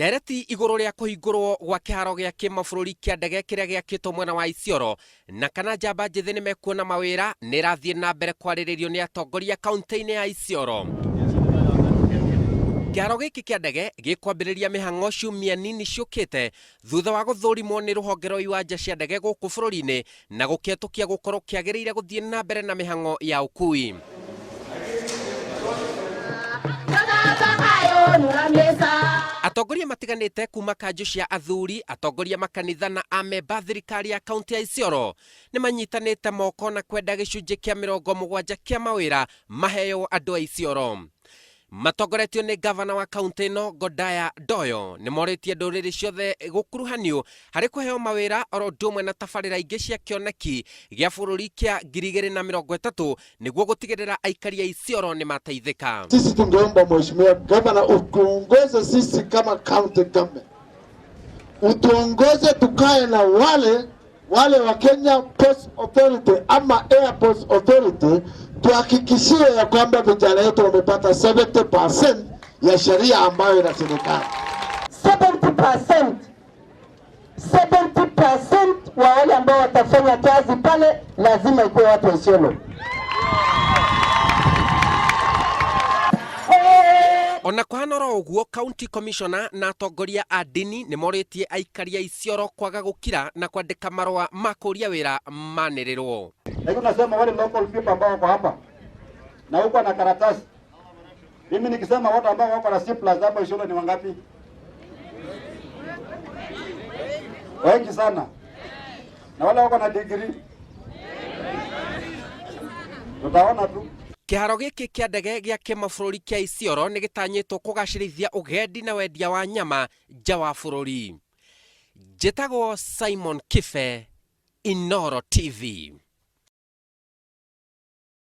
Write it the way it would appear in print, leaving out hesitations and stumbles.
Ndereti igũrũ rĩa kũhingũrwo gwa kĩharo gĩa kĩmabũrũri kĩa ndege kĩrĩa gĩakĩtwo mwena wa Isiolo na kana njamba njĩthĩ nĩ mekuona mawĩra nĩ ĩrathiĩ na mbere kwarĩrĩrio nĩ atongoria kaunti-inĩ ya Isiolo. Kĩharo gĩkĩ kĩa ndege gĩkwambĩrĩria mĩhang'o ciumia nini ciũkĩte thutha wa gũthũrimwo nĩ rũhonge rwa iwanja cia ndege gũkũ bũrũri-inĩ na gũkĩhetũkia gũkorwo kĩagĩrĩire gũthiĩ na mbere na mĩhang'o ya ũkui. Atongoria matiganĩte kuma kanjũ cia athuri, atongoria makanitha na amemba thirikari ya kaunti ya Isiolo nĩ manyitanĩte moko na kwenda gĩcunjĩ kĩa 70 kĩa mawĩra maheo andũ a Isiolo. Matongoretio nĩ ngavana wa kaunti ĩno Godaya Ndoyo nĩ morĩtie ndũrĩrĩ ciothe gũkuruhanio harĩ kũheo mawĩra oro ũndũ ũmwe na tabarĩra ingĩ cia kĩoneki gĩa bũrũri kĩa 2030 nĩguo gũtigĩrĩra aikari a Isiolo nĩ mateithĩka. Sisi tungeomba Mheshimiwa Gavana utuongoze sisi kama county government, utuongoze tukae na wale wale wa Kenya Ports Authority ama Airports Authority, tuhakikishie ya kwamba vijana wetu wamepata 70% ya sheria ambayo inasemekana. 70%, 70% wa wale ambao watafanya kazi pale lazima ikuwe watu wa Isiolo. Ona kũhana oro ũguo, county commissioner na atongoria a ndini nĩ morĩtie aikari a Isiolo kwaga gũkira na kwandĩka marũa ma kũũria wĩra manĩrĩrwo. Lakini unasema wale local people ambao wako hapa na huko na karatasi. Mimi nikisema watu ambao wako na C plus hapa Isiolo ni wangapi? Wengi sana. Na wale wako na degree tutaona tu. Kĩharo gĩkĩ kĩa ndege gĩa kĩmabũrũri kĩa Isiolo nĩ gĩtanyĩtwo kũgacĩrithia ũgendi na wendia wa nyama nja wa bũrũri. Njĩtagwo Simon Kibe, Inooro TV.